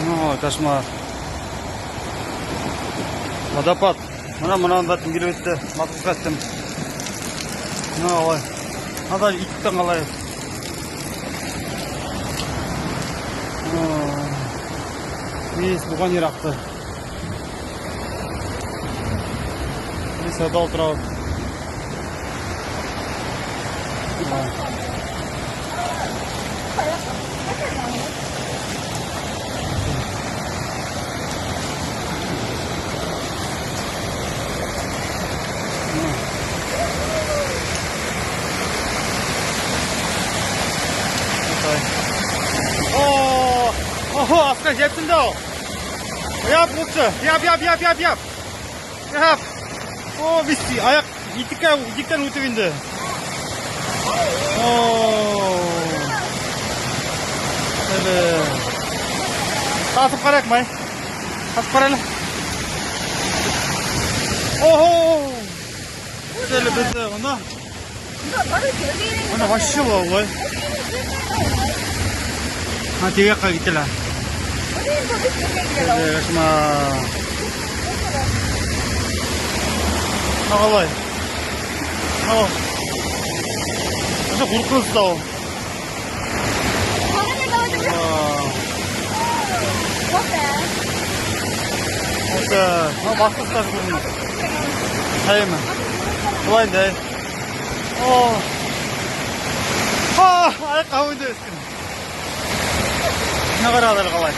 Ну, кошмар. Водопад. Мына мынаны да килеп етте. Матур кеттем. Мына алай. Ада иттең алай. Мис буған ер аҡты. Мис ада ултырабыҙ. О, охо, асҡа ятты инде ул. Яп лучше. Яп, яп, яп, яп, яп. Яп. О, бисти, аяҡ итеккә, итектән үтеп инде. О. Әле. Тартып ҡарайыҡ, Май. Тартып ҡара әле. Охо. Әле беҙҙе мына. Мына вообще улай. А теге яҡҡа китәләр. Кошмар. Ҡалай. О. Ошо ҡурҡыныс та ул. Ошо, баҫҡыс та күренә. Әйеме? Шулай инде. О. А, аяҡҡа һыу инде. Мына ҡарағыҙ әле ҡалай.